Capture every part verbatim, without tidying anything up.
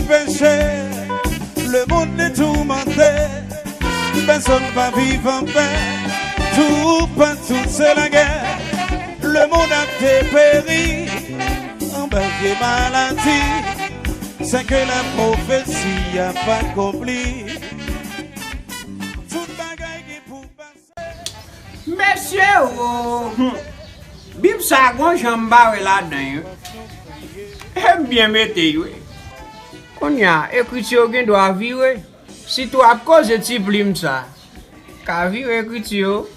Peche, lemonn li toumante, pèsonn pa viv anpè, toupatou se lagè, lemonn ap deperi anba vye maladi, sèke lapwofesi ap akonpli. Tout bagay gen pou pase. Mesye o! Hmm. Bib sa gon jan m pa wè ladan l wi. E m byen mete l wi. Kounye a, ekriti yo gen dwa vire. Sitou ap koze ti plim sa. Ka vire ekriti yo.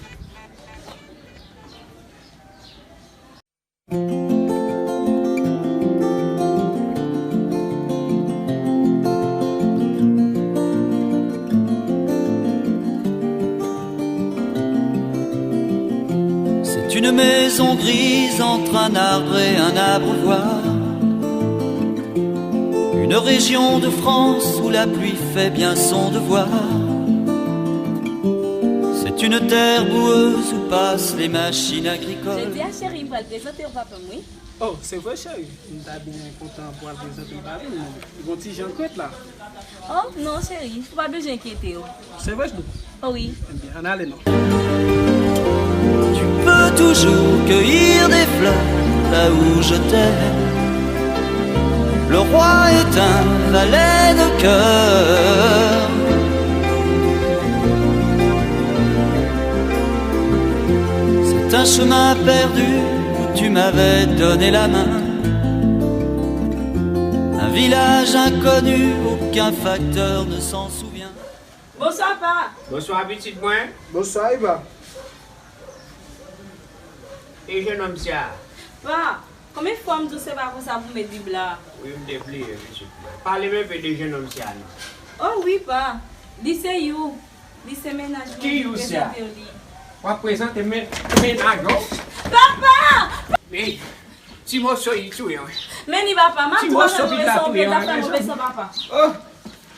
C'est une maison grise entre un arbre et un abreuvoir. Une région de France où la pluie fait bien son devoir. C'est une terre boueuse où passent les machines agricoles. Jodi a, cheri, m pral prezante w papa m, wi. Oh, se vre, cheri? M ta byen kontan pou al prezante l ba ou, men gon ti jan krent la. Oh, non, cheri, ou pa bezwen enkyete w. Se vre, Chloé? Oh, wi. Ebyen, ann ale non. Tu peux toujours cueillir des fleurs là où je t'aime. Le roi est un valet de cœur. C'est un chemin perdu où tu m'avais donné la main. Un village inconnu, aucun facteur ne s'en souvient. Bonswa, pa. Bonswa, pitit mwen. Bonswa, Iba. E jennonm sa a? Pa, konbyen fwa m di w se pa konsa pou met Bib la? Wi, m te bliye, pitit mwen. Pale m enpe de jennonm sa a, non. Oh, wi, pa. Li se You. Li se mennaj mwen. Ki You sa? Prezante w li. W ap prezante men, mennaj ou? Papa! Men, ti moso, li touye w. Men ni papa, m ap di pa fè move san, ou pè ta fè move san, papa. Oh!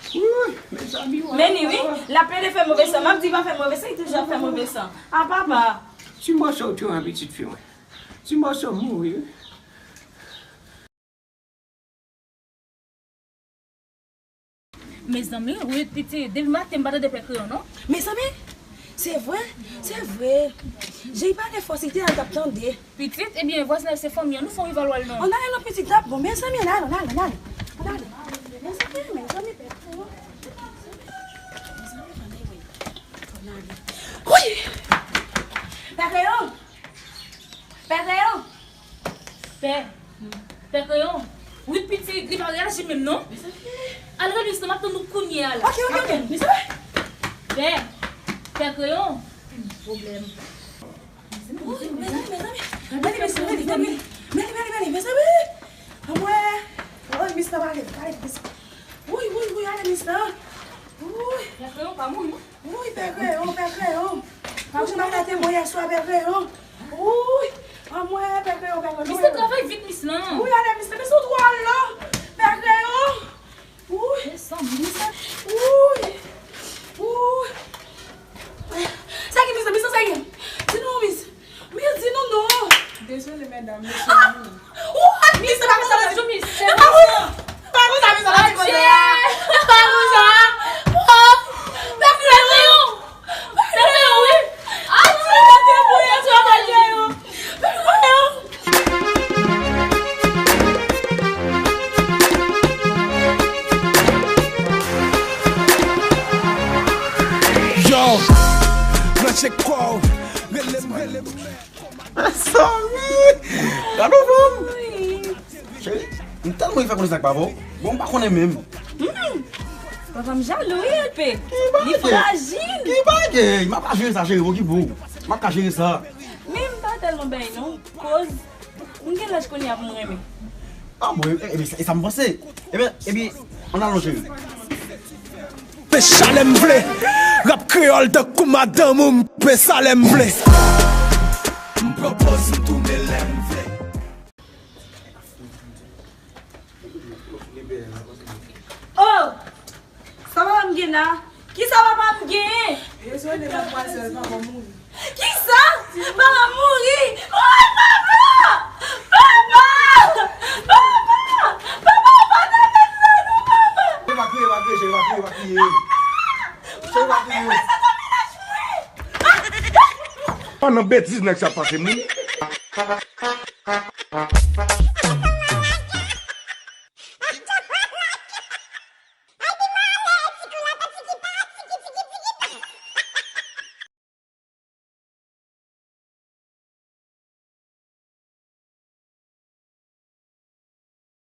Wi, mezanmi, w... Men ni wi, l ap plede fè move san, m ap di pa fè move san, li toujou ap fè move san. A papa. Ti moso w touye pitit fi mwen. Ti moso mouri wi. Mezanmi, wi, pitit, depi maten m pa tande pè Kreyon, non. Mezanmi, se vre, se vre. Jan li pale fò, si te al t ap tande. Pitit, ebyen, vwazinaj se fanmi an, nou fè yon rival wal non. Ann ale non pitit, t ap bon, mezanmi, ann ale, ann ale, ann ale. Ann ale. Mezanmi, mezanmi, pè Kreyon. Mezanmi, ann ale, wi. Ann ale. Wi! Pè Kreyon! Pè Kreyon! Pè! Pè Kreyon! Wi, pitit, li pa reyaji menm non. Al rele misye, m ap tann ou kounye a la. Ok, ok, ok. Misye? Pè! Pè Kreyon! Pwoblèm. Mezanmi, mezanmi, mezanmi. Meli, mezanmi, meli, meli, meli, mezanmi. Anmwey. Woy, misye pale, pale, misye. Woy, woy, woy, ale, misye. Woy. Pè Kreyon pa mouri non. Woy, pè Kreyon, pè Kreyon. Ou jan bagay la te bon yèswa, pè Kreyon. Woy. Anmwey, pè Kreyon, pè Kreyon. Misye travay vit, misye lan. Woy, ale, misye, misye ou twò lon. Pè Kreyon. Woy. Mezanmi. Woy. Woy. Sa ki, misye, misye, sa ki? Di nou, misye. Misye, di nou non. Dezole, medam, mesye, nou. What? Misye, pa konsa, misye. Misye, pa konsa. Pa konsa, misye, pa konsa. Pa konsa. Oh, pè Kreyon. Pè Kreyon, wi. Adye, pè Kreyon, pè Kreyon. Pè Kreyon. Yo, branche kò w, rele m, rele m. Mezanmi! Gade yon fanm! Cheri, m tèlman anvi fè konnen sa k pa bon. Bon, m pa konnen menm. Hmm. Papa m jalou, wi, L P. Li frajil. Ki bagay? M ap ka jere sa, cheri, bon, ki bon. M ap ka jere sa. Men m pa tèlman bay, non. Koz m gen laj kounye a pou m renmen. Ah, bon, e, e, e sa m panse. Ebyen, ebyen, ann alonje. Pe chalè m vle. Rap kreyòl tankou madanm ou, m pe salè m vle. M pran pòz m tounen lè m vle. Oh! Sa papa m gen la? Kisa papa m gen? Dezole, madmwazèl, papa m mouri. Kisa? Papa m mouri? Woy, papa! Papa! Papa! Papa, ou pa ta mèt la non, papa! Pa nan betiz nèg sa pase moun.